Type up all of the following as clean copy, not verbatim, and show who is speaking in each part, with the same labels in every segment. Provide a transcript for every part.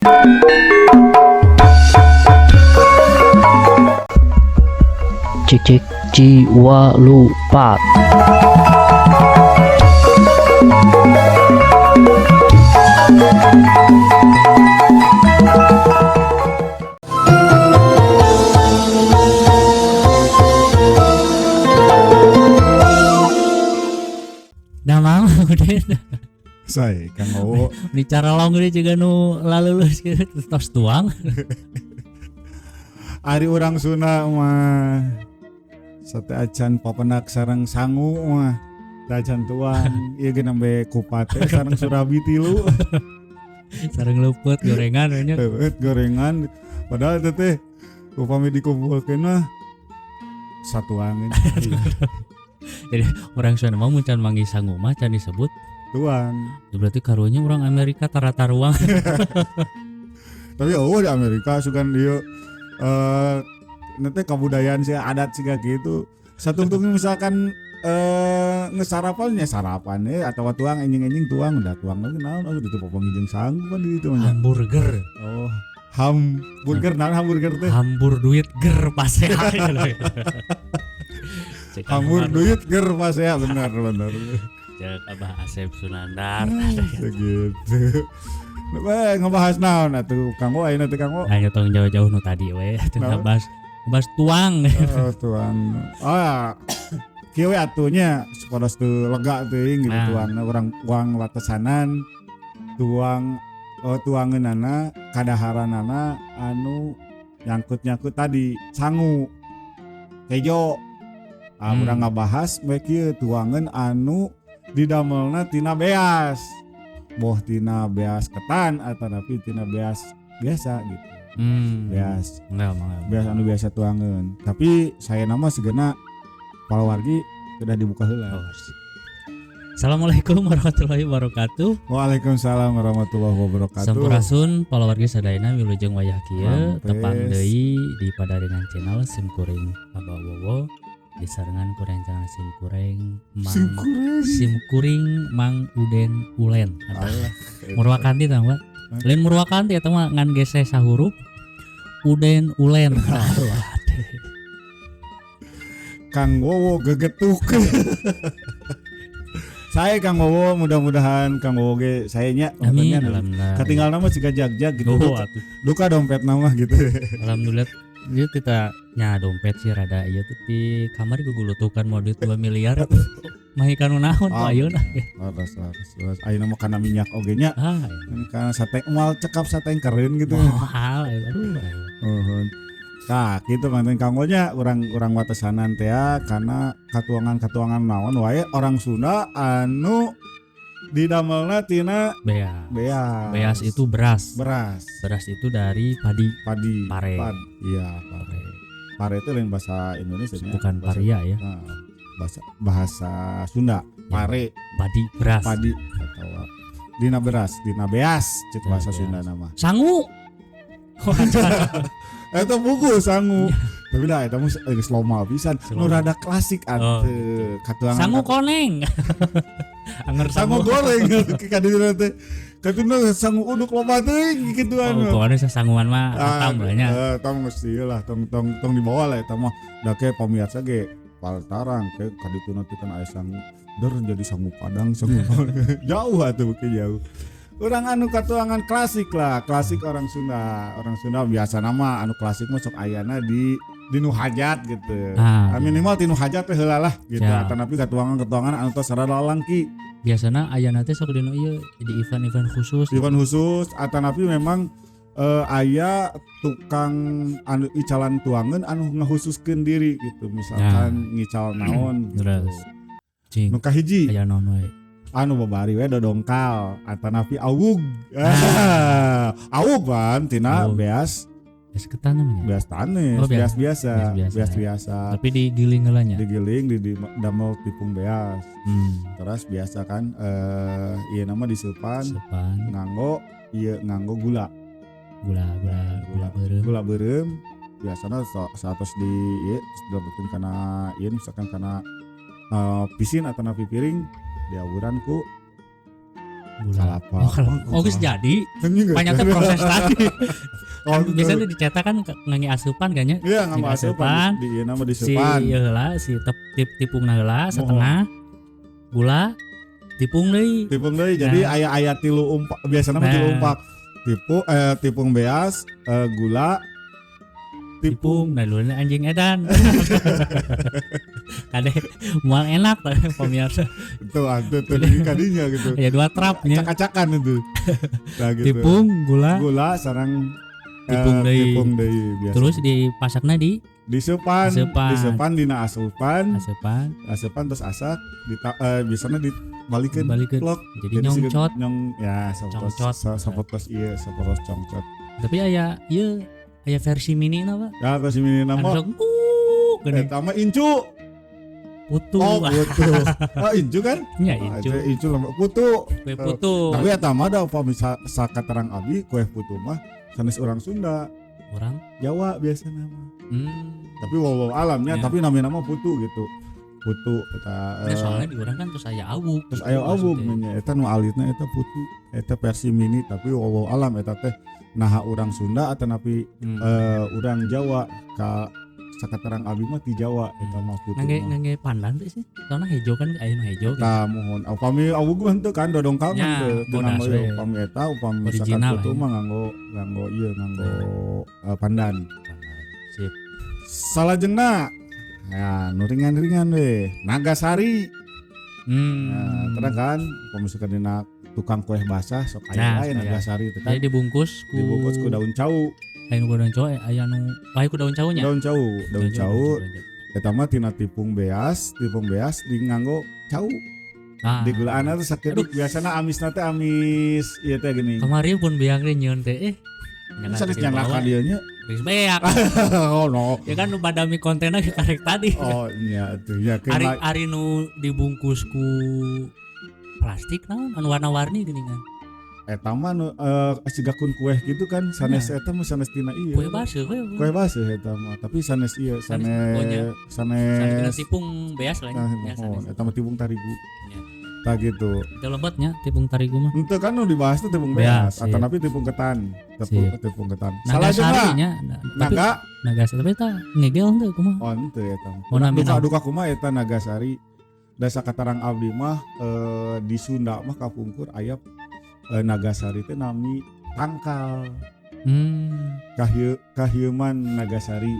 Speaker 1: Cik cik jiwa lupa. Nah, mau udah
Speaker 2: Say, Kang Owo.
Speaker 1: Di cara long ini juga nu lalulus gitu tos tuang.
Speaker 2: Ari urang Sunda mah sate acan papenak sareng sangu mah teu acan tuang ieu ge nembe kupat teh sareng surabi tilu.
Speaker 1: Sareng leupeut gorengan we nya.
Speaker 2: Leupeut gorengan padahal teh teh upami dikumpulkeun mah satuangeun.
Speaker 1: Jadi orang Sunda mah mun can manggih sangu mah can disebut
Speaker 2: tuang.
Speaker 1: Berarti karunya orang Amerika tara taruang.
Speaker 2: Tapi oh di Amerika sugan ieu nanti kebudayaan sih adat sih kayak gitu. Satungtung misalkan ngesarapan ya sarapan ya atau tuang enjing-enjing tuang udah tuang lagi naon oh itu popong jeung sangu kan di itu mah.
Speaker 1: Hamburger.
Speaker 2: Oh, hamburger naon hamburger teh?
Speaker 1: Hambur duit ger pasea.
Speaker 2: Hambur duit ger pasea benar benar.
Speaker 1: Cek Abah Asep Sunandar.
Speaker 2: Segitu. Weh, ngebahas naon atuh Kang Wo ayeuna teh Kang Wo?
Speaker 1: Ayo tong jauh-jauh nu tadi we teu
Speaker 2: Naon?
Speaker 1: ngebahas ngebahas tuang.
Speaker 2: Oh, tuang. Ah, kieu we atuh nya supados teu lega teuing gitu
Speaker 1: Nah.
Speaker 2: tuangna urang uang watesanan tuang oh, tuangeunana kadaharanana anu nyangkut-nyangkut tadi sangu kejo. Ah, urang ngabahas we kieu tuangeun anu didamelna tina beas. Boh tina beas ketan atau tapi tina beas biasa gitu. Beas.
Speaker 1: Enggak, enggak.
Speaker 2: Beas anu biasa tuangeun. Tapi saya nama segena palawargi sudah dibuka heula.
Speaker 1: Oh, Assalamualaikum warahmatullahi wabarakatuh.
Speaker 2: Waalaikumsalam warahmatullahi wabarakatuh.
Speaker 1: Sampurasun palawargi sadayana wilujeng wayah kieu
Speaker 2: Rampes.
Speaker 1: tepang deui di Padaringan channel Simkuring Abah Wowo disarengan ku rencana Simkuring Mang
Speaker 2: Simkuring.
Speaker 1: Simkuring Mang Uden Ulen.
Speaker 2: Alah,
Speaker 1: Murwakanti tah, Pak. Lain Murwakanti eta mah ngan gese sahurup Uden Ulen.
Speaker 2: Kang Wowo gegetuk. Saya Kang Wowo mudah-mudahan Kang Wowo ge saya nya
Speaker 1: Amin.
Speaker 2: nontonnya.
Speaker 1: Alhamdulillah.
Speaker 2: Katinggal nama siga jag-jag gitu.
Speaker 1: Oh,
Speaker 2: Duka,
Speaker 1: atuh.
Speaker 2: duka dompet nama gitu.
Speaker 1: Alhamdulillah ieu kita nya dompet sih rada ieu teh di kamar gugulutukan mau duit 2 miliar. Mahi kanu naon tuh
Speaker 2: Ah.
Speaker 1: ayeuna.
Speaker 2: Laras laras laras. Ayeuna mah kana minyak oge nya.
Speaker 1: Ah,
Speaker 2: Kana sate moal cekap satengkereun gitu.
Speaker 1: mahal aduh.
Speaker 2: Nuhun. Tah, kitu manten Kang Wo nya urang-urang watesanan teh ya, karena katuangan-katuangan naon wae orang Sunda anu didamelna tina
Speaker 1: Beas.
Speaker 2: beas.
Speaker 1: Beas itu beras.
Speaker 2: Beras.
Speaker 1: Beras itu dari padi.
Speaker 2: Padi.
Speaker 1: Pare.
Speaker 2: Iya, pare. Pare itu lain bahasa Indonesia nya.
Speaker 1: Bukan
Speaker 2: Bahasa,
Speaker 1: paria ya.
Speaker 2: nah, bahasa bahasa Sunda. Pare,
Speaker 1: Padi beras.
Speaker 2: padi atau dina beras, dina beas cek
Speaker 1: Dina
Speaker 2: bahasa
Speaker 1: beas.
Speaker 2: Sunda nama.
Speaker 1: Sangu.
Speaker 2: Eta buku sangu. Tapi dah eta mah geus loma pisan. Nu
Speaker 1: Slow.
Speaker 2: rada klasik
Speaker 1: Oh,
Speaker 2: atuh. Katuangan
Speaker 1: Sangu koneng. Anger
Speaker 2: sangu goreng ka dieu teh. Katuna sangu uduk loba teuing kituan.
Speaker 1: Oh, pokoknya sasanguan mah atam lah nya.
Speaker 2: Tong geus ieu lah, tong tong tong dibawa lah eta mah. Da ke pamiarsa ge paltarang ke ka dituna teh kan aya sangu. Der jadi sangu padang sangu. Jauh atuh beuki jauh. Urang anu katuangan klasik lah, klasik orang Sunda. Orang Sunda biasa nama anu klasik mah sok ayana di nu hajat gitu.
Speaker 1: Ah,
Speaker 2: Ah, minimal ti nu hajat teh heula lah gitu.
Speaker 1: Siap.
Speaker 2: Atanapi katuangan-katuangan anu tos rada lalangki.
Speaker 1: Biasana ayana teh sok dinu ieu di event-event khusus.
Speaker 2: Event khusus atanapi memang aya tukang anu icalan tuangan anu ngahususkeun diri gitu. Misalkan ngical naon gitu.
Speaker 1: Terus. Cing,
Speaker 2: Nu kahiji
Speaker 1: aya naon wae.
Speaker 2: anu babari we dodongkal atanapi awug. Awug kan tina
Speaker 1: Awug.
Speaker 2: beas
Speaker 1: Beas ketan namanya.
Speaker 2: beas tanes,
Speaker 1: Oh,
Speaker 2: beas
Speaker 1: beas.
Speaker 2: biasa,
Speaker 1: Beas biasa,
Speaker 2: beas
Speaker 1: ya.
Speaker 2: biasa.
Speaker 1: Tapi digiling heula nya.
Speaker 2: Digiling di damel tipung beas. Terus biasa kan ieu nama diseupan
Speaker 1: Sepan
Speaker 2: nganggo ieu nganggo gula.
Speaker 1: gula gula gula beureum.
Speaker 2: Gula beureum biasana satos di ieu dilebetkeun kana ieu misalkan kana pisin atau napi piring diawuran ku
Speaker 1: Gula.
Speaker 2: Kalapa.
Speaker 1: Oh, kalapa. Oh, geus jadi. Banyak teh proses tadi.
Speaker 2: Oh,
Speaker 1: biasanya dicetak kan ngangge asupan kan nya.
Speaker 2: Iya, nganggo asupan. Di ieu nama disupan.
Speaker 1: Si ieu heula, si tipungna heula setengah. Gula tipung deui.
Speaker 2: Tipung deui. Jadi aya-aya 3 umpak, biasana mah 3 umpak. Tipung beas, gula,
Speaker 1: tipung. Nah, lu anjing edan. Kade mual enak pemirsa.
Speaker 2: Itu atuh teu kadinya gitu.
Speaker 1: Ya dua trapnya.
Speaker 2: Acak-acakan itu. Nah, gitu.
Speaker 1: Tipung, gula
Speaker 2: sareng
Speaker 1: tipung deui.
Speaker 2: Tipung deui biasa.
Speaker 1: Terus dipasakna di
Speaker 2: disupan dina asupan. Asupan terus asak biasana dibalikeun. Plok.
Speaker 1: Jadi nyongcot.
Speaker 2: Nyong ya sapotos ieu sapotos congcot.
Speaker 1: Tapi aya ieu aya versi mini na, Pak.
Speaker 2: Ya versi mini na mah. Eta mah incu.
Speaker 1: Putu.
Speaker 2: Oh, putu. Oh, incu kan?
Speaker 1: Iya, incu.
Speaker 2: Incu lama putu.
Speaker 1: Kue putu.
Speaker 2: Tapi eta mah da upami sakaterang abi kue putu mah sanes urang Sunda.
Speaker 1: Orang
Speaker 2: Jawa biasana mah. Tapi walau alamnya ya. Tapi namanya mah putu gitu. Putu eta
Speaker 1: soalnya di urang kan terus aya awuk.
Speaker 2: Terus aya awuk nya eta nu alitna eta putu. Eta versi mini tapi walau alam eta teh naha urang Sunda atanapi urang Jawa ka sakaterang abi mah ti Jawa eta mah putu.
Speaker 1: Ngangge pandan teh sih. Soalna hejo kan aya nu hejo.
Speaker 2: Tah muhun. Upami awug mah henteu kan dodongkal mah teu nanggo upami eta upami misalkan putu mah nganggo ieu nganggo pandan.
Speaker 1: Sip.
Speaker 2: Salajengna ya nu ringan-ringan we Nagasari. Nah, terang kan upami misalkan dina tukang kue basah sok aya wae Nagasari teh kan.
Speaker 1: Jadi dibungkus ku
Speaker 2: daun cau.
Speaker 1: Aya nu daun cau, aya nu ku daun caunya.
Speaker 2: Daun cau. Eta mah tina tipung beas di nganggo cau. Di gulaanna teh sakedik biasana amisna teh amis ieu teh gini.
Speaker 1: Kamari pun biang teh nyeun teh
Speaker 2: sanes nyangka dieu nya.
Speaker 1: Geus beak.
Speaker 2: Oh no.
Speaker 1: Ya kan nu badami kontenna karek tadi.
Speaker 2: Oh iya atuh ya
Speaker 1: ari nu dibungkus ku plastik naon anu warna-warni gini kan.
Speaker 2: Eta mah nu siga kun kueh gitu kan sanes eta mah sanes tina ieu.
Speaker 1: Kue baseuh
Speaker 2: Kue baseuh eta mah tapi sanes ieu sanes
Speaker 1: sanes tipung beas lah
Speaker 2: nya. Eta mah tipung tarigu. Tah gitu.
Speaker 1: Teu lembotnya tipung tarigu mah.
Speaker 2: Henteu kan nu dibahas teh tipung beas atanapi tipung ketan. Tepung ketan.
Speaker 1: Salajengna naga tapi eta ngegel henteu kumaha?
Speaker 2: Oh henteu eta. Duka kumaha eta Nagasari. Dasa katarang abdi mah di Sunda mah kapungkur aya Nagasari teh nami tangkal. Kahieuman Nagasari.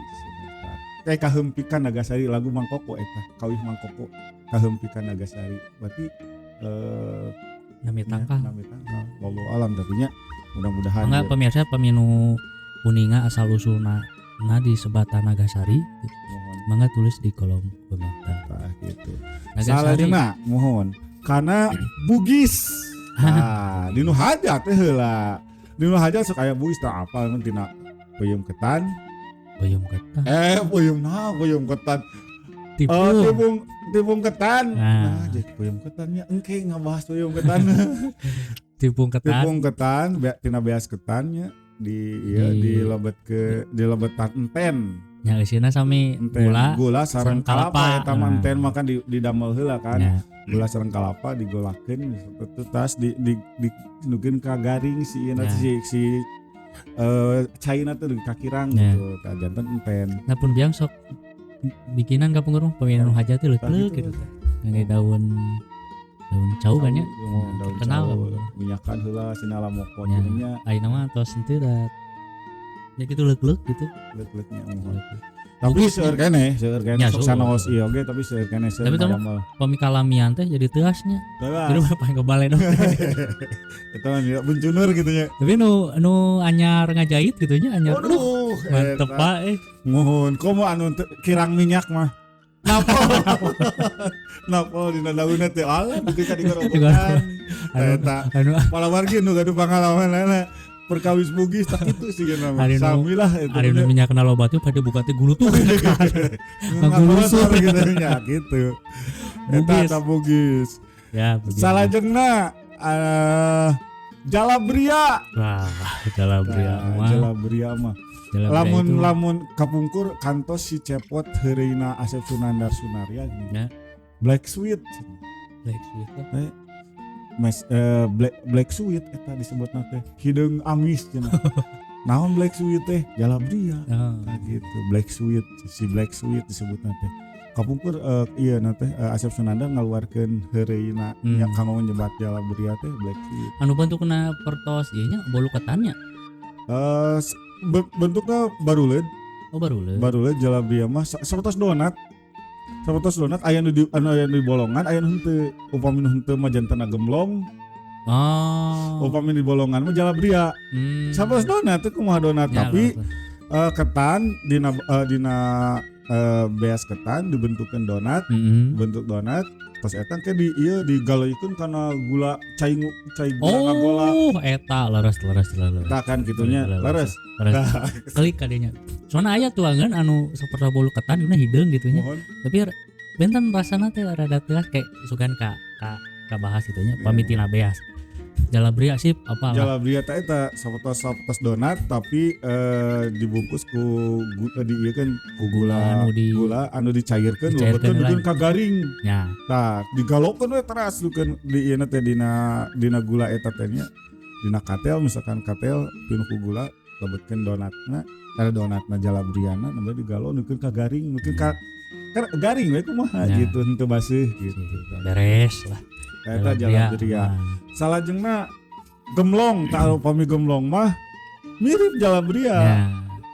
Speaker 2: Kayak kahempikan Nagasari lagu Mangkoko eta, kawih Mangkoko kahempikan Nagasari. Berarti
Speaker 1: nami tangkal.
Speaker 2: Nami tangkal. Wallahu alam tapi nya mudah-mudahan.
Speaker 1: Enggak pemirsa paminu uninga asal usulna na di sebatan Nagasari. Mohon. Mangga tulis di kolom komentar.
Speaker 2: Tah gitu. Salajengna mohon karena Bugis. Nah, dinu hajat teh heula. Dinu hajat sok aya Bugis tah apal mun tina peuyeum ketan. Peuyeum nah, peuyeum ketan. Tipung tipung ketan. Nah, jadi peuyeum ketannya engke ngabahas peuyeum ketan. Tipung ketan, tina beas ketannya di ya dilebet ke dilebetan enten.
Speaker 1: Ya eusina sami gula
Speaker 2: sareng kalapa eta mah enten mah kan didamel heula kan. Ya. Gula sareng kalapa digolakeun terus di nukeun ka garing si ieu si caina teh kakirang gitu tah janten enten.
Speaker 1: Nah pun biang sok bikinan ka pungkur mah pamina nu hajat teh leuleuk gitu teh. Ngangge daun cau kan ya.
Speaker 2: Daun cau minyakan heula sina lamoko jadinya.
Speaker 1: Ayeuna mah tos henteu da. Ya gitu leuk-leuk gitu.
Speaker 2: Leuk-leuknya mohon. Tapi seueur keneh sok sanaos ieu oge tapi seueur keneh seueur.
Speaker 1: Tapi pami kalamian teh jadi teuasnya. Jadi mah paling kebaledog.
Speaker 2: Eta mah bencunur gitu nya.
Speaker 1: Tapi nu anyar ngajahit gitu nya anyar.
Speaker 2: Aduh,
Speaker 1: mantep Pak eh.
Speaker 2: Mohon komo anu kirang minyak mah. Napol. Napol dina daunna teh alah dugi ka digorobokan. Eta palawargi nu gaduh pangalamanana. Perkawis Bugis tak itu sih nama. Samilah itu.
Speaker 1: Ari nu minyak kena loba tuh pada buka teh gulutuh.
Speaker 2: Ngagulusur gitu nya gitu. Eta Bugis.
Speaker 1: Ya, Bugis.
Speaker 2: Salajengna Jalabria.
Speaker 1: Wah, Jalabria mah.
Speaker 2: Jalabria mah. Lamun kapungkur kantos si Cepot heureuna Asep Sunandar Sunarya gini. Ya. Black Sweet.
Speaker 1: Black Sweet.
Speaker 2: Mes black, black sweet eta disebutna teh. Hideung amis cenah. Naon black sweet teh? Jalabria.
Speaker 1: Oh.
Speaker 2: Nah, gitu. Black sweet, si black sweet disebutna teh. Kapungkur ieu na teh Asep Sunandar ngaluarkeun heureuyna yang kanggo nyebat jalabria teh black sweet.
Speaker 1: Anu bentukna pertos ieu nya bolu ketannya.
Speaker 2: Bentuknya baruleud.
Speaker 1: Oh, baruleud.
Speaker 2: Baruleud jalabria mah sapertos donat. Sapertos donat aya nu di anu aya nu di bolongan, aya nu henteu. Upami nu henteu mah jantenna gemlong.
Speaker 1: Oh.
Speaker 2: Upami di bolongan mah jalabria. Sapertos donat teh kumaha donat,
Speaker 1: Ya,
Speaker 2: tapi
Speaker 1: leres.
Speaker 2: ketan dina dina beas ketan dibentukkeun donat, bentuk donat terus eta ke di ieu digaloikeun kana gula cai cai gula ngagola.
Speaker 1: Oh, eta leres leres leres.
Speaker 2: Eta kan kitunya
Speaker 1: Leres.
Speaker 2: leres.
Speaker 1: Leres.
Speaker 2: Nah,
Speaker 1: Klik kadinya. Soalnya aya tuangan anu seperti bolu ketan dina hideung gitu nya.
Speaker 2: mohon.
Speaker 1: Tapi benten rasana teh rada tegas kayak sugan ka ka ka bahas gitu nya
Speaker 2: Iya.
Speaker 1: pamitina beas. Jalabria sip apa lah.
Speaker 2: Jalabria teh eta sapertos sapertos donat tapi dibungkus ku di ieu kan ku gula
Speaker 1: Anu di-
Speaker 2: gula anu dicairkeun
Speaker 1: Dicairkeun
Speaker 2: lebetkeun
Speaker 1: lah.
Speaker 2: dukeun ka garing.
Speaker 1: Ya.
Speaker 2: Tah, digalokeun we teras dukeun di ieu teh dina dina gula eta teh nya. Dina katel misalkan katel pinuh ku gula lebetkeun donatna, kada donatna jalabriana nembe digalo dukeun ka garing, dukeun ka kan garing we kumaha
Speaker 1: Ya.
Speaker 2: gitu henteu baseuh gitu.
Speaker 1: Beres lah.
Speaker 2: Eta jalabria.
Speaker 1: Nah.
Speaker 2: Salajengna gemlong, tak upami gemlong mah mirip jalabria,
Speaker 1: Ya.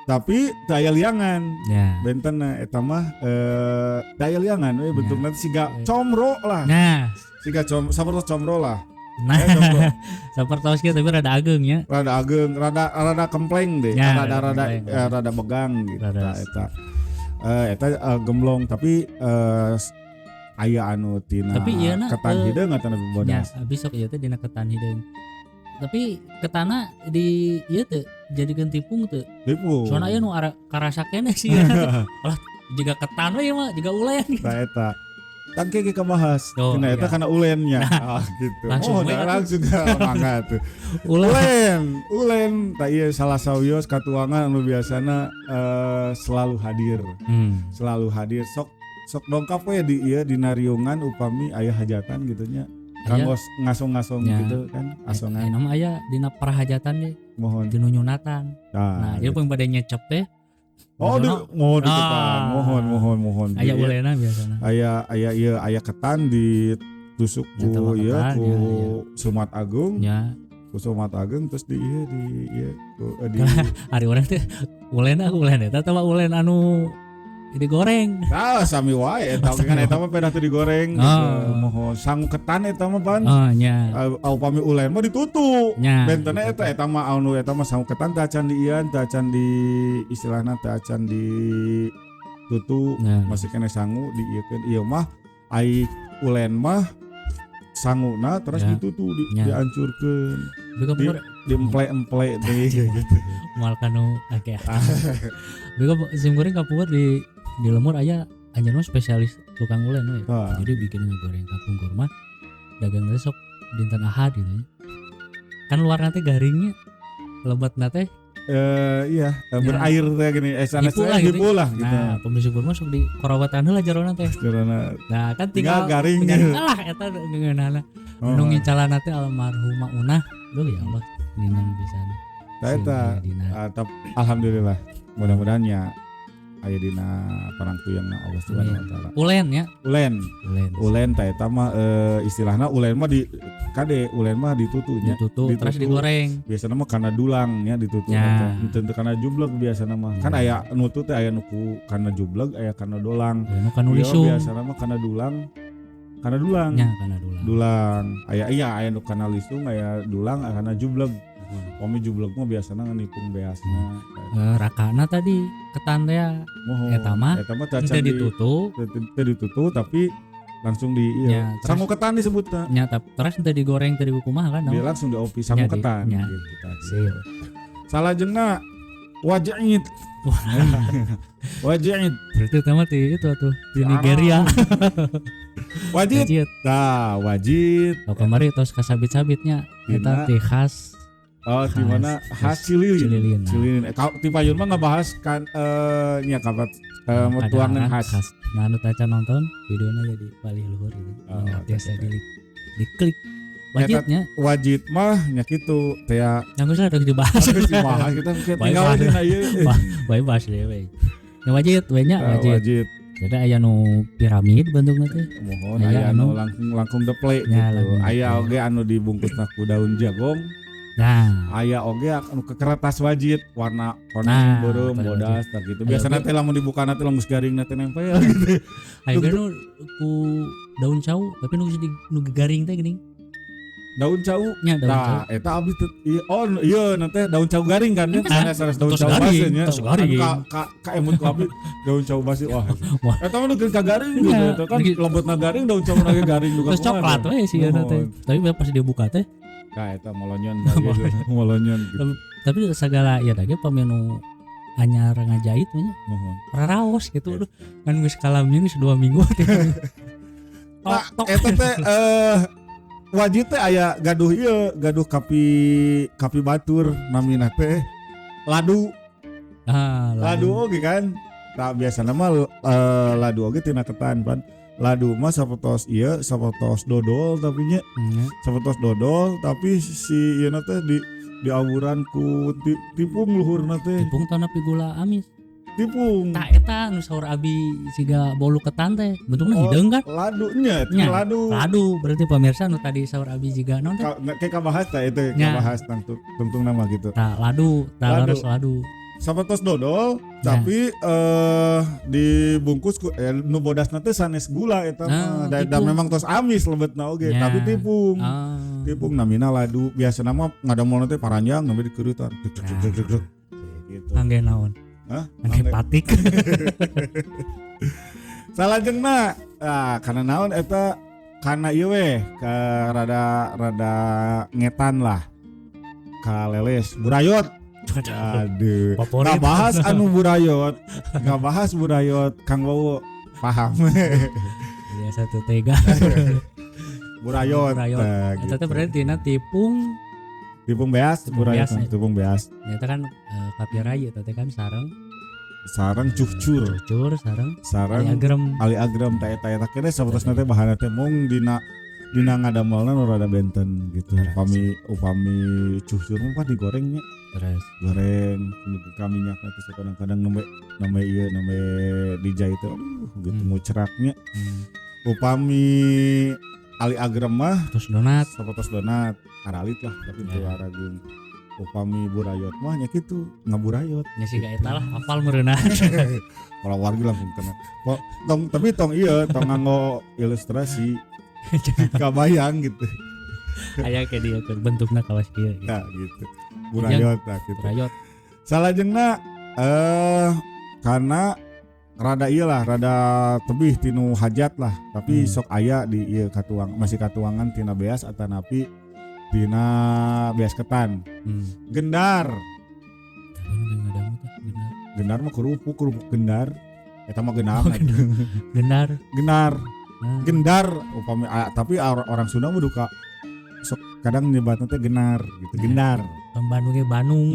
Speaker 2: tapi teu aya liangan.
Speaker 1: Ya.
Speaker 2: Benten eta mah teu aya liangan we bentukna siga comro lah.
Speaker 1: Nah,
Speaker 2: Siga com sapertos comro lah.
Speaker 1: nah
Speaker 2: Comro.
Speaker 1: sapertos kieu tapi rada ageung nya.
Speaker 2: Rada ageung, rada rada kempleng deh,
Speaker 1: Ya,
Speaker 2: rada
Speaker 1: rada
Speaker 2: rada
Speaker 1: kempleng.
Speaker 2: rada begang gitu
Speaker 1: Rada.
Speaker 2: tah eta. Eta gemlong tapi aya anu tina
Speaker 1: Tapi ieu na,
Speaker 2: ketan hideung atau
Speaker 1: Ya,
Speaker 2: bodas.
Speaker 1: besok ieu teh dina ketan hideung. Tapi ketana di ieu teh jadikeun tipung teu.
Speaker 2: Tipu.
Speaker 1: Soalna aya nu ara karasa keneh sih. Alah, jiga ketan we mah, jiga ulen.
Speaker 2: Tah eta. Tang ke kabahas.
Speaker 1: Oh,
Speaker 2: Kena eta
Speaker 1: iya.
Speaker 2: kana ulennya. Ah gitu.
Speaker 1: Langsung
Speaker 2: oh,
Speaker 1: we
Speaker 2: dah,
Speaker 1: atuh.
Speaker 2: langsung mangga tuh.
Speaker 1: Ulen.
Speaker 2: Ulen, ulen tah ieu salah sawios katuangan anu biasana selalu hadir. Selalu hadir sok sok dongkap we di ieu dina riungan upami aya hajatan gitu nya.
Speaker 1: Aya.
Speaker 2: Kanggo ngasong-ngasong
Speaker 1: Ya.
Speaker 2: gitu kan, asongan
Speaker 1: Ayeuna mah aya dina parahajatan ge,
Speaker 2: mohon.
Speaker 1: dinu nyunatan.
Speaker 2: Tah,
Speaker 1: Nah, jadi
Speaker 2: gitu.
Speaker 1: pun pada nyecep teh.
Speaker 2: Oh, di,
Speaker 1: biasana
Speaker 2: mohon di depan.
Speaker 1: Ah.
Speaker 2: Mohon, mohon, mohon.
Speaker 1: Aya
Speaker 2: Di-
Speaker 1: ulena biasana.
Speaker 2: Aya aya ieu aya ketan ditusuk
Speaker 1: Eta
Speaker 2: ku
Speaker 1: mah
Speaker 2: ieu
Speaker 1: ketan,
Speaker 2: ku
Speaker 1: ya, ya.
Speaker 2: Sumat Agung.
Speaker 1: Ya,
Speaker 2: Ku Sumat Agung terus di ieu di ieu ku, di
Speaker 1: ari urang teh ulena ulen eta teh mah ulen anu digoreng.
Speaker 2: Ah, sami wae eta oge kan eta mah pedah teu digoreng gitu.
Speaker 1: Oh.
Speaker 2: Mohon sangu ketan eta mah pan.
Speaker 1: Oh, nya.
Speaker 2: Upami ulen mah ditutu.
Speaker 1: Nya.
Speaker 2: Bentena eta eta mah anu eta mah sangu ketan teh acan di ieu teh acan di istilahna teh acan di tutu
Speaker 1: Nya.
Speaker 2: masih kena sangu di ieu ieu mah ai ulen mah sanguna terus
Speaker 1: Ya.
Speaker 2: ditutu di,
Speaker 1: Ya.
Speaker 2: dihancurkeun
Speaker 1: Tapi kapungkur
Speaker 2: diemple-emple deui gitu.
Speaker 1: moal kanu akeh. Tapi sim kuring kapungkur di lemur aya anjeunna spesialis tukang ulen we.
Speaker 2: Tah.
Speaker 1: Jadi bikin ngegoreng kapungkur mah dagang teh sok dinten Ahad gitu ya. Kan luar nanti garingnya lebat teh
Speaker 2: Iya,
Speaker 1: Ya.
Speaker 2: berair teh gini, sanes
Speaker 1: Hipu
Speaker 2: teh
Speaker 1: lah gitu.
Speaker 2: hipu lah gitu.
Speaker 1: Nah, pemisah kurma sok di korobatan heula jerona teh.
Speaker 2: Jerona
Speaker 1: Nah, kan
Speaker 2: tinggal
Speaker 1: tinggal
Speaker 2: garing.
Speaker 1: tinggal alah eta ngeunana.
Speaker 2: Oh.
Speaker 1: Nu ngicalana teh almarhumah Unah. Duh ya Allah, ninang pisan.
Speaker 2: Tah eta.
Speaker 1: Si Dina.
Speaker 2: Alhamdulillah. Mudah-mudahan ya aya dina parangtuyangna Allah Subhanahu wa taala.
Speaker 1: Ulen ya,
Speaker 2: Ulen,
Speaker 1: ulen.
Speaker 2: ulen tah eta mah istilahna ulen mah di kade ulen mah ditutunya.
Speaker 1: Ditutup terus
Speaker 2: Ditutu.
Speaker 1: digoreng.
Speaker 2: Biasana mah kana dulang nya ditutu
Speaker 1: Ya.
Speaker 2: teh. Henteu kana jubleg biasana mah. Kan
Speaker 1: Ya.
Speaker 2: aya nutu teh aya nu ku kana jubleg, aya kana dolang.
Speaker 1: Ya nu kanu
Speaker 2: Ieu
Speaker 1: lisung.
Speaker 2: biasana mah kana dulang. Kana dulang.
Speaker 1: Nya kana dulang.
Speaker 2: Dulang. Aya iya aya nu kana lisung, aya dulang, aya kana jubleg. Pami jubleg mah biasana nipung beasna.
Speaker 1: Rakana tadi ketan teh
Speaker 2: Mohon.
Speaker 1: Eta mah
Speaker 2: eta mah teu acan
Speaker 1: henteu
Speaker 2: di
Speaker 1: ditutup.
Speaker 2: teu ditutup tapi langsung di
Speaker 1: Ya,
Speaker 2: iya.
Speaker 1: terus-
Speaker 2: Sangu ketan disebutna.
Speaker 1: Nya terus henteu digoreng teu dikukumaha kan.
Speaker 2: Dia langsung diopi sangu
Speaker 1: Nya di-
Speaker 2: ketan
Speaker 1: nya.
Speaker 2: gitu tadi.
Speaker 1: Sil.
Speaker 2: Salajengna wajit. Wajit.
Speaker 1: Berarti eta mah ti itu atuh di Nigeria.
Speaker 2: Wajit.
Speaker 1: Wajit.
Speaker 2: Tah, wajit.
Speaker 1: Oh, kamari tos kasabit-sabitnya eta
Speaker 2: Dina.
Speaker 1: ti khas
Speaker 2: Oh, di mana
Speaker 1: Khas
Speaker 2: khas Cililin.
Speaker 1: Cililin.
Speaker 2: Cililin. Ti payun mah ngebahas kan nya kapat tuangan
Speaker 1: Kadaharan
Speaker 2: khas.
Speaker 1: Nah, anu taca nonton videona jadi paling luhur gitu.
Speaker 2: Oh,
Speaker 1: Mangga
Speaker 2: oke,
Speaker 1: tiasa
Speaker 2: oke.
Speaker 1: diklik. Wajitnya
Speaker 2: Wajit mah nya kitu teh ya.
Speaker 1: Yang geus lah dibahas.
Speaker 2: Geus dibahas kita mungkin
Speaker 1: Bae
Speaker 2: tinggal
Speaker 1: bahas.
Speaker 2: Dina ieu.
Speaker 1: Bae bahas dewe. Nya wajit we nya
Speaker 2: Tah,
Speaker 1: wajit.
Speaker 2: wajit.
Speaker 1: Jadi aya nu piramid bentukna teh.
Speaker 2: Mohon
Speaker 1: Aya
Speaker 2: aya anu
Speaker 1: anu-
Speaker 2: langkung langkung deple
Speaker 1: Ya,
Speaker 2: gitu.
Speaker 1: langkung
Speaker 2: Aya
Speaker 1: deple.
Speaker 2: oge anu dibungkusna ku daun jagong,
Speaker 1: Nah,
Speaker 2: aya oge anu kekertas wajit warna koneng
Speaker 1: Nah,
Speaker 2: beureum
Speaker 1: kertas
Speaker 2: bodas tah gitu.
Speaker 1: Aya
Speaker 2: Biasana
Speaker 1: oge.
Speaker 2: teh lamun dibuka teh lamun geus garing teh nempel gitu.
Speaker 1: Aya ge nu ku daun cau tapi nu geus nu garing teh geuning.
Speaker 2: Daun cau.
Speaker 1: Nya daun cau.
Speaker 2: Nah, eta abdi teu ieu oh iya nanti daun cau garing kan ya, sanes daun
Speaker 1: Tos
Speaker 2: cau
Speaker 1: garing,
Speaker 2: baseuh nya.
Speaker 1: tos garing.
Speaker 2: Kan ka emut ku abdi daun cau baseuh wah.
Speaker 1: Wah.
Speaker 2: Eta mah nu ka garing gitu
Speaker 1: Iya.
Speaker 2: eta kan lembutna garing daun cau na ge garing juga.
Speaker 1: Terus coklat we sih eta teh. Tapi pas dibuka teh
Speaker 2: Nah, eta molonyon gitu. Molonyon gitu.
Speaker 1: Tapi segala ya ge paminu anyar ngajahit mah nya
Speaker 2: Mohon.
Speaker 1: raraos gitu aduh kan geus kalamnya geus 2 minggu teh. Tok
Speaker 2: Nah,
Speaker 1: tok.
Speaker 2: eta teh wajit teh aya gaduh ieu, gaduh kapi kapi batur namina teh ladu.
Speaker 1: Ah,
Speaker 2: Ladu oge kan. Nah, biasana mah ladu oge tina ketan pan. Ladu mah sapertos ieu, sapertos dodol tapi nya
Speaker 1: Nya.
Speaker 2: sapertos dodol tapi si ieu teh di diawuran ku tipung luhurna teh.
Speaker 1: Tipung tanah gula amis.
Speaker 2: Tipung.
Speaker 1: Tak eta nu saur abi siga bolu ketan teh bentukna
Speaker 2: Oh,
Speaker 1: hideung kan?
Speaker 2: Ladunya,
Speaker 1: Nya,
Speaker 2: ladu.
Speaker 1: Ladu berarti pemirsa nu tadi saur abi jiga naon teh?
Speaker 2: Kayak kabahas tah itu
Speaker 1: Nya.
Speaker 2: kabahas tentang nama gitu.
Speaker 1: Tah ladu, tah
Speaker 2: Ladu.
Speaker 1: leres ladu.
Speaker 2: Sapertos dodol
Speaker 1: Nya.
Speaker 2: tapi dibungkus ku nu bodasna teh sanes gula eta
Speaker 1: Nah,
Speaker 2: mah. Da
Speaker 1: tipung.
Speaker 2: memang tos amis lebetna oge,
Speaker 1: Nya.
Speaker 2: tapi tipung.
Speaker 1: Ah.
Speaker 2: Tipung namina ladu. Biasana mah ngadamolna teh paranjang namanya dikeurutan. Duk, duk, duk, duk, duk. Gitu.
Speaker 1: Angge naon?
Speaker 2: Hah?
Speaker 1: Angge
Speaker 2: Angge.
Speaker 1: patik.
Speaker 2: Salajengna ah karena naon eta karena ieu weh ka rada rada ngetan lah. Ka leles burayot. Aduh.
Speaker 1: Favorit.
Speaker 2: Nggak bahas anu burayot. Nggak bahas burayot Kang Wowo paham.
Speaker 1: Biasa tuh tega.
Speaker 2: Burayot.
Speaker 1: Burayot.
Speaker 2: Nah,
Speaker 1: Eta teh
Speaker 2: gitu.
Speaker 1: berarti tina tipung
Speaker 2: Tipung beas,
Speaker 1: Tipung
Speaker 2: burayot,
Speaker 1: beas, ya.
Speaker 2: tipung beas.
Speaker 1: nyata kan kapirai eta teh kan sareng
Speaker 2: Sareng cucur,
Speaker 1: cucur sareng ali
Speaker 2: sareng
Speaker 1: agrem.
Speaker 2: ali agrem ta eta eta kene sapertosna teh bahanna teh mung dina dina ngadamelna nu rada benten gitu.
Speaker 1: Terus.
Speaker 2: Upami upami cucur mah kan digorengnya,
Speaker 1: Terus
Speaker 2: goreng nu ka minyakna teh kadang-kadang nembe nembe ieu nembe dijahit teh aduh gitu muceraknya. Upami ali agrem mah
Speaker 1: terus donat.
Speaker 2: sapertos donat aralit lah tapi teu
Speaker 1: Ya.
Speaker 2: arageung. Upami burayot mah nya kitu ngaburayot.
Speaker 1: Nya siga eta lah hafal meureunna.
Speaker 2: Kalau wargi langsung kena. Kok tong tapi tong iya tong nganggo ilustrasi kabayang gitu.
Speaker 1: Aya ke dia ke bentukna kawas kieu gitu.
Speaker 2: Nah gitu. Burayot nah gitu.
Speaker 1: Burayot.
Speaker 2: Salajengna karena rada ieu lah, rada tebih tinu hajat lah, tapi sok aya di ieu katuang masih katuangan tina beas atanapi tina beas ketan. Gendar.
Speaker 1: Tapi nu ngadamu teh gendar.
Speaker 2: Gendar mah kerupuk, kerupuk gendar. Eta mah genang.
Speaker 1: Oh, gendar.
Speaker 2: Gendar.
Speaker 1: Nah.
Speaker 2: Gendar upami tapi orang Sunda mah duka sok kadang nyebatna teh genar gitu,
Speaker 1: Ya.
Speaker 2: gendar.
Speaker 1: Bandungnya Bandung.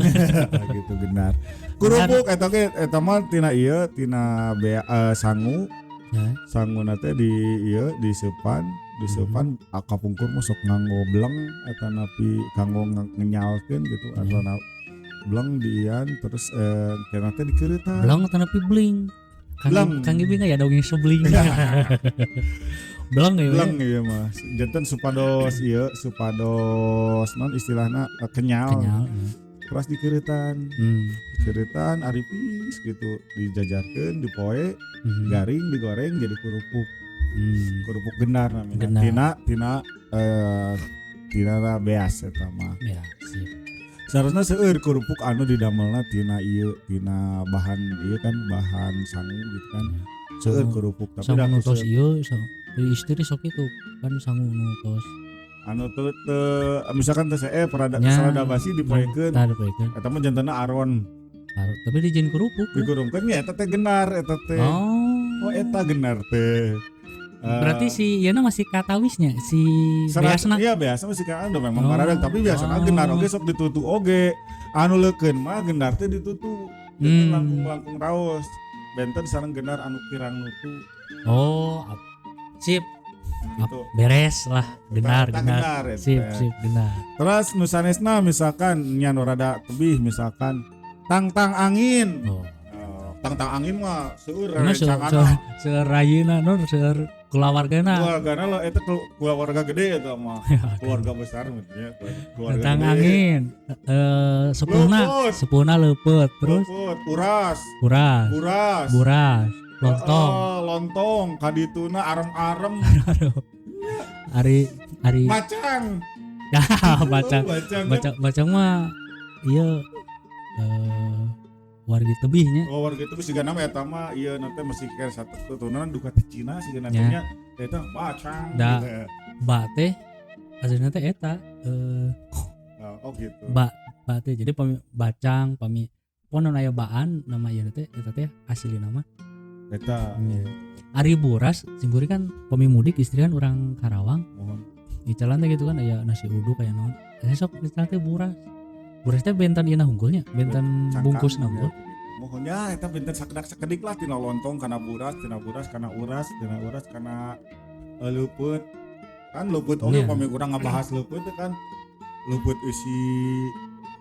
Speaker 2: Gitu gendar. Kerupuk eta ge eta mah tina ieu tina bea, sangu.
Speaker 1: Ya.
Speaker 2: Sanguna teh di ieu diseupan, diseupan kapungkur mah sok nganggo bleng eta napi kanggo ngenyalkeun gitu
Speaker 1: Ya.
Speaker 2: atau bleng diian terus kena teh dikeureutan.
Speaker 1: Blong atau nepi bling. Kang
Speaker 2: Bleng.
Speaker 1: Kang Ibing aya dongeng sebling. Bleng ya.
Speaker 2: Bleng ieu mah. Janten supados ieu supados non istilahna kenyal.
Speaker 1: Kenyal.
Speaker 2: Keras dikeureutan. Dikeureutan aripis gitu dijajarkeun dipoe garing digoreng jadi kerupuk. Kerupuk gendar namanya.
Speaker 1: Gendar.
Speaker 2: Tina tina tina beas eta mah.
Speaker 1: Ya, sip.
Speaker 2: Seharusnya seueur kerupuk anu didamelna tina ieu tina bahan ieu kan bahan sangu gitu kan. Seueur kerupuk tapi
Speaker 1: Sangu
Speaker 2: da
Speaker 1: nu tos
Speaker 2: seueur.
Speaker 1: ieu istri sok itu kan sangu nu tos.
Speaker 2: Anu teu misalkan teh sae
Speaker 1: Nya.
Speaker 2: sarada basi dipoekeun.
Speaker 1: Tah dipoekeun.
Speaker 2: Eta mah jantenna aron.
Speaker 1: Tapi dijieun kerupuk.
Speaker 2: Dikurungkeun nya eta teh genar eta teh.
Speaker 1: Oh.
Speaker 2: Oh eta genar teh.
Speaker 1: Berarti si ieu masih katawisnya si beasna.
Speaker 2: Iya biasa masih kan udah memang
Speaker 1: Oh.
Speaker 2: paradag tapi biasana genar oge sok ditutu oge. Anu leukeun mah genar teh ditutu. Benten langkung-langkung raos. Benten sareng genar anu kirang nutu.
Speaker 1: Oh, sip.
Speaker 2: Gitu.
Speaker 1: Beres lah, benar.
Speaker 2: Eta
Speaker 1: Benar.
Speaker 2: Benar, eta.
Speaker 1: Sip, sip, benar.
Speaker 2: Terus nu sanesna misalkan nya nu rada tebih, misalkan tang-tang angin.
Speaker 1: Oh.
Speaker 2: Oh, tang-tang angin mah seueur
Speaker 1: Ini
Speaker 2: rencanganna.
Speaker 1: seueur rayina nur, seueur kulawargana.
Speaker 2: Keluargana lah eta, keluarga gede eta mah. Keluarga besar maksudnya, keluarga
Speaker 1: Tentang
Speaker 2: gede.
Speaker 1: angin, sepuhna.
Speaker 2: Leupeut.
Speaker 1: Sepuhna leupeut, terus
Speaker 2: Leupeut, uras,
Speaker 1: buras.
Speaker 2: Buras.
Speaker 1: Buras, lontong.
Speaker 2: Heeh, lontong kadituna arem-arem.
Speaker 1: Ari ari
Speaker 2: Bacang.
Speaker 1: Ya, bacang.
Speaker 2: Bacang.
Speaker 1: Bacang, bacang mah iya, wargi tebihnya.
Speaker 2: Oh, warga itu siga nama eta mah ieu nanti masih kayak satu keturunan duka ti Cina siga
Speaker 1: Ya.
Speaker 2: nantinya eta bacang
Speaker 1: Da.
Speaker 2: gitu ya.
Speaker 1: Ba teh aslinya teh eta
Speaker 2: Oh gitu.
Speaker 1: Ba, ba teh jadi pami bacang, pami ponon aya baan nama ieu teh eta teh asli nama.
Speaker 2: Eta.
Speaker 1: Iya. Ari buras simkuring kan pami mudik istri kan orang Karawang.
Speaker 2: Mohon.
Speaker 1: Di jalan teh gitu kan aya nasi uduk aya naon. Saya sok di jalan teh buras. Buras teh benten ieu hungkulnya, benten
Speaker 2: Cangkang,
Speaker 1: bungkus
Speaker 2: ya,
Speaker 1: hungkul.
Speaker 2: gitu. Mohon ya eta benten sakedak sakedik lah, tina lontong kana buras, tina buras kana uras, tina uras kana leupeut. Kan leupeut oge
Speaker 1: Iya.
Speaker 2: pami urang ngabahas leupeut teh kan leupeut eusi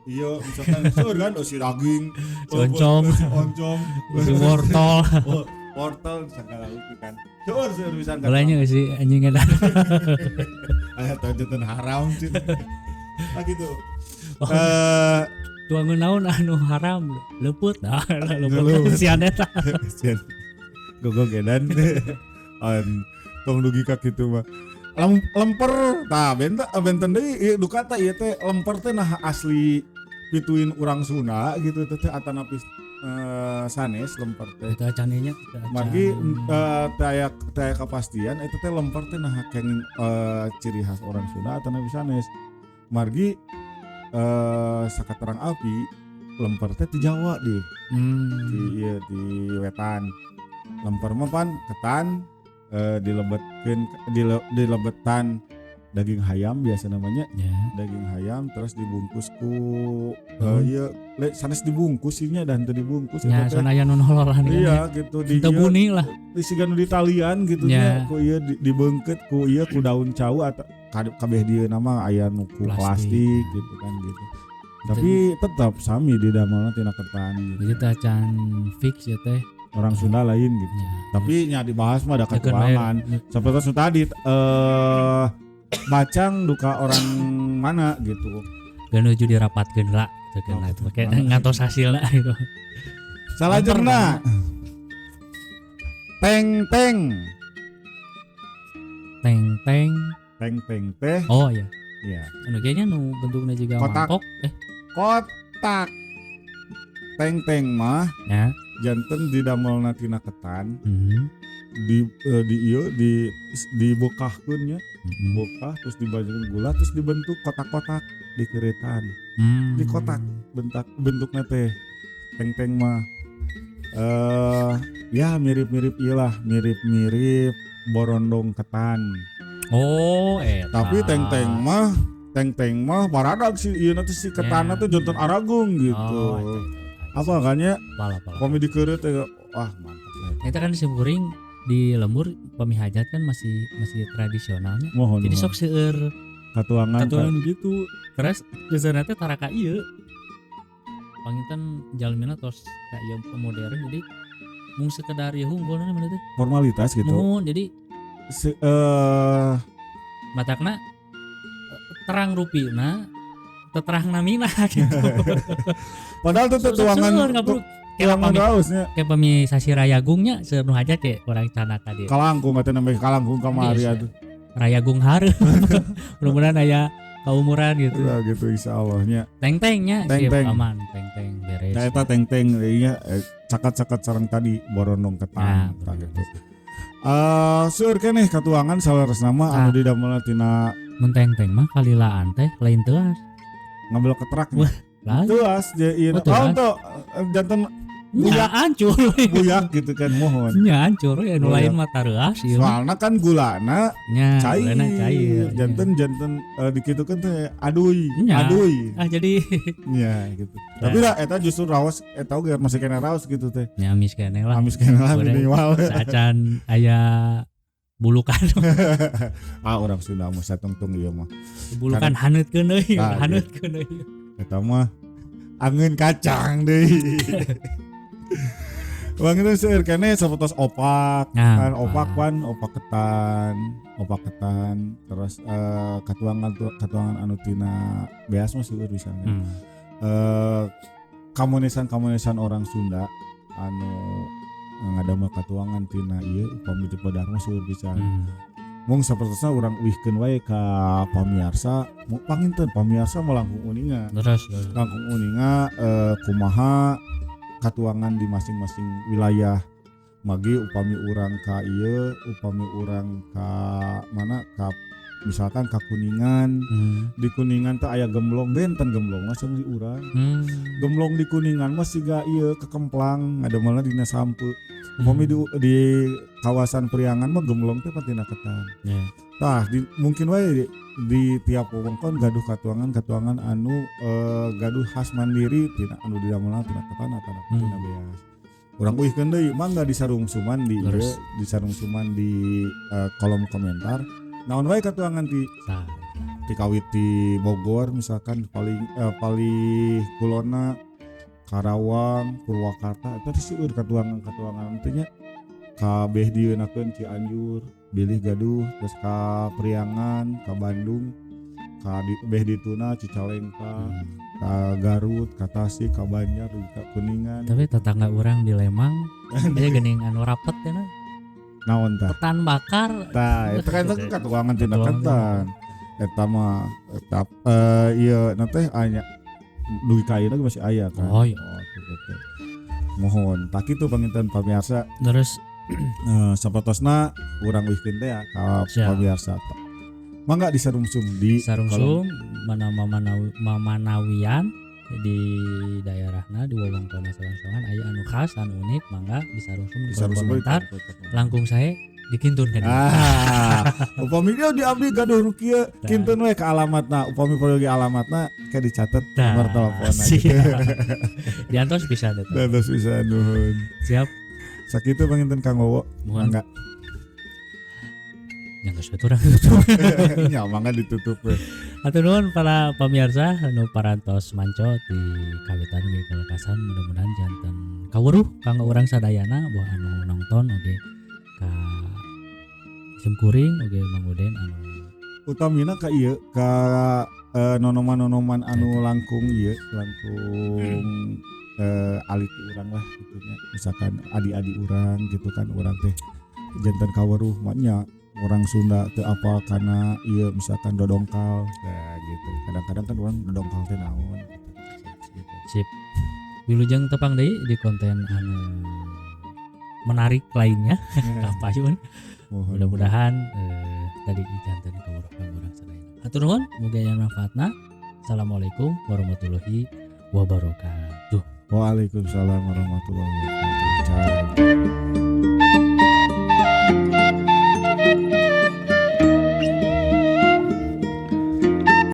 Speaker 2: iya misalkan seueur kan eusi daging,
Speaker 1: Si oncom.
Speaker 2: eusi oncom,
Speaker 1: Isi wortel.
Speaker 2: Oh, wortel segala rupi kan. Seueur seueur pisan kan.
Speaker 1: Balanya eusi anjing eta.
Speaker 2: Aya teh janten haram cin. Nah gitu.
Speaker 1: Oh.
Speaker 2: Eh
Speaker 1: Tuangan naon anu haram, leupeut nah, leupeut
Speaker 2: Leupeut.
Speaker 1: sian eta.
Speaker 2: Kasihan. Gogogedan. An tong dugi ka kitu mah. Lemper tah benten benten deui ieu duka teh ieu teh lemper teh nah asli pituin urang Sunda gitu teh teh atanapi sanes lemper teh.
Speaker 1: Eta acan nya, eta acan.
Speaker 2: Margi teu aya teu aya kapastian eta teh lemper teh nah kenging ciri khas orang Sunda atanapi sanes. Margi sakaterang api lemper teh di Jawa di di ieu di wetan. Lemper mah pan ketan dilebetkeun dilebetan daging hayam biasa namanya, daging hayam terus dibungkus ku ieu sanes dibungkus sih nya dan teu dibungkus
Speaker 1: Ya,
Speaker 2: eta teh.
Speaker 1: soalnya aya nu nololan kan.
Speaker 2: Iya gitu di
Speaker 1: Teu
Speaker 2: ieu,
Speaker 1: buni lah.
Speaker 2: di siga nu di talian gitu nya ku ieu dibeungkeut ku ieu ku daun cau atau kabeh dieu nama aya nu ku
Speaker 1: Plastik.
Speaker 2: plastik gitu kan gitu. Tapi tetap sami didamelna tina ketan gitu.
Speaker 1: Jadi teh acan fix ya teh.
Speaker 2: Orang Sunda lain gitu.
Speaker 1: Ya.
Speaker 2: Tapi nya dibahas mah ada
Speaker 1: Ya, kan,
Speaker 2: kekurangan.
Speaker 1: bae.
Speaker 2: Seperti nu tadi bacang duka orang mana gitu.
Speaker 1: Geus nuju dirapatkeun lah gitu kan lah itu make ngantos hasilna gitu.
Speaker 2: Salajengna teng teng.
Speaker 1: Teng teng.
Speaker 2: Teng teng teh.
Speaker 1: Oh iya.
Speaker 2: Iya.
Speaker 1: Anu kayaknya nu bentuknya juga
Speaker 2: Kotak.
Speaker 1: mangkok
Speaker 2: Kotak. Teng teng mah
Speaker 1: ya.
Speaker 2: janten didamelna tina ketan di di ieu di dibekahkeun nya, bekah terus dibajukeun gula terus dibentuk kotak-kotak di keretan. Di kotak bentak bentuknya teh teng-teng mah ya mirip-mirip iyalah, mirip-mirip borondong ketan.
Speaker 1: Oh, eta.
Speaker 2: Tapi teng-teng mah baradag sih ieu teh si ketanna
Speaker 1: Ya.
Speaker 2: teh janten aragung gitu.
Speaker 1: Oh, eta, eta, eta.
Speaker 2: Apa kan ya?
Speaker 1: Pala, pala.
Speaker 2: Pami dikeureut teh wah mantap lah.
Speaker 1: Eta kan simkuring di lembur pami hajat kan masih masih tradisionalnya.
Speaker 2: Mohon.
Speaker 1: Jadi
Speaker 2: mohon.
Speaker 1: sok seueur
Speaker 2: katuangan
Speaker 1: katuangan gitu. Terus biasana teh tara ka ieu. Panginten jalmina tos ka ieu modern jadi mung sekedar ieu hungkulna mana teh.
Speaker 2: Formalitas gitu.
Speaker 1: Muhun jadi matakna terang rupina teterang namina gitu.
Speaker 2: Padahal tuh
Speaker 1: Sok- sok
Speaker 2: tuangan
Speaker 1: seueur, nggak perlu. Kayak
Speaker 2: tuangan
Speaker 1: pami
Speaker 2: rausnya.
Speaker 1: kayak pami sasi rayagungnya seueur nu hajat kayak orang cana tadi.
Speaker 2: Kalangkung atau namanya kalangkung kamari
Speaker 1: Iya,
Speaker 2: atuh.
Speaker 1: Rayagung hareup. Mudah-mudahan aya kaumuran gitu.
Speaker 2: Udah gitu insyaallah-nya.
Speaker 1: Teng-tengnya siap
Speaker 2: Teng-teng.
Speaker 1: aman, teng-teng beres.
Speaker 2: Nah, eta teng-teng ieu cakat-cakat sareng tadi borondong
Speaker 1: Nah,
Speaker 2: ketan tah gitu. Seueur keneh katuangan saleresna mah anu
Speaker 1: Nah.
Speaker 2: didamelna tina
Speaker 1: Mun teng-teng mah kalilaan teh lain teuas.
Speaker 2: ngambil ketrak.
Speaker 1: Wah, lain.
Speaker 2: Teuas je ieu.
Speaker 1: Oh, teuas.
Speaker 2: Oh, tuh janten
Speaker 1: Nya hancur.
Speaker 2: buyak gitu kan mohon.
Speaker 1: Nya hancur ya nu
Speaker 2: Buyak.
Speaker 1: lain mah tareuas ieu mah.
Speaker 2: Soalna kan gulana
Speaker 1: Nya
Speaker 2: cair.
Speaker 1: gulana cair.
Speaker 2: Janten janten dikitukeun teh aduy,
Speaker 1: Nya.
Speaker 2: aduy.
Speaker 1: Ah jadi
Speaker 2: Nya gitu. Tapi lah eta justru raos eta oge masih kena raos gitu teh.
Speaker 1: nya amis keneh lah.
Speaker 2: Amis kena lah
Speaker 1: Boleh.
Speaker 2: minimal.
Speaker 1: Saacan aya Bulukan.
Speaker 2: Ah, urang Sunda mah satungtung ieu mah.
Speaker 1: Bulukan haneutkeun deui,
Speaker 2: Tah,
Speaker 1: haneutkeun deui.
Speaker 2: Eta mah angeun kacang deui. Bang itu seueur keneh sapertos opak,
Speaker 1: Nah,
Speaker 2: kan opak pan opak ketan, terus katuangan katuangan anu tina beas mah seueur misalnya. Kamonesan-kamonesan orang Sunda anu ngadamel katuangan tina ieu upami di Padar mah seueur pisan. Mung sapertosna urang uihkeun wae ka pamiarsa, panginten pamiarsa mah langkung uninga.
Speaker 1: Terus, terus.
Speaker 2: Langkung uninga kumaha katuangan di masing-masing wilayah. Magi upami urang ka ieu, upami urang ka mana ka misalkan ka Kuningan, di Kuningan teh aya gemblong, benten gemblong mah sareng di urang. Gemblong di Kuningan mah siga ieu kekemplang ngademelna dina sampeu. Upami di kawasan Priangan mah gemblong teh tina ketan. Tah mungkin wae di tiap wewengkon gaduh katuangan-katuangan anu gaduh khas mandiri tina anu didamelna tina ketan atawa tina beas. Urang uihkeun deui mangga disarungsuman di ieu, disarungsuman di kolom komentar. Naon wae katuangan ti ti kawit ti Bogor misalkan paling palih kulona Karawang, Purwakarta eta teh seueur katuangan-katuangan teh nya. Kabeh dieunakeun Cianjur, bilih gaduh terus ka Priangan, ka Bandung, ka beh dituna Cicalengka, ka Garut, ka Tasik, ka Banjar, ka Kuningan.
Speaker 1: Tapi tetangga urang di Lemang aya geuning anu rapet teh na.
Speaker 2: Naon tah?
Speaker 1: Ketan bakar.
Speaker 2: Tah, eta kan katuangan tina ketan. Eta mah eta ieu na teh aya dugi ka ayeuna masih aya kan.
Speaker 1: Oh, iya.
Speaker 2: Oh, gitu. Mohon tak kitu panginten pamirsa.
Speaker 1: Terus
Speaker 2: sapertosna urang uihkeun teh ya ka pamirsa. Mangga disarungsum di
Speaker 1: sarungsum mana mamanawian di daerahna di wewengkonna sareng-sarengan aya anu khas anu unik mangga disarungsum di kolom komentar. Langkung sae dikintun kan.
Speaker 2: Ah, upami dia di abdi gaduh nu kieu kintun we ka alamatna, upami perlu alamatna ke dicatet nomor teleponna gitu.
Speaker 1: Diantos pisan eta.
Speaker 2: Diantos pisan nuhun.
Speaker 1: Siap.
Speaker 2: Sakitu panginten Kang Wowo. Mangga.
Speaker 1: Yang geus urang tutup.
Speaker 2: Nya mangga ditutup we.
Speaker 1: Hatur nuhun para pamirsa anu parantos manco di kawitan ge kalekasan, mudah-mudahan janten kawruh kanggo urang sadayana boh anu nonton oge ka simkuring oge Mang Uden anu
Speaker 2: utamina ka ieu ka nonoman-nonoman anu langkung ieu langkung alit urang lah gitu nya, misalkan adi-adi urang gitu kan, urang teh janten kaweruh mah nya orang Sunda teu apal kana ieu misalkan dodongkal nah gitu, kadang-kadang kan urang dodongkal teh naon gitu.
Speaker 1: Sip. Wilujeng tepang deui di konten anu menarik lainnya. Kapayun. Mudah-mudahan tadi janten kawruh kanggo urang sadayana. Hatur nuhun, muga aya manfaatna. Assalamualaikum warahmatullahi wabarakatuh.
Speaker 2: Waalaikumsalam warahmatullahi wabarakatuh.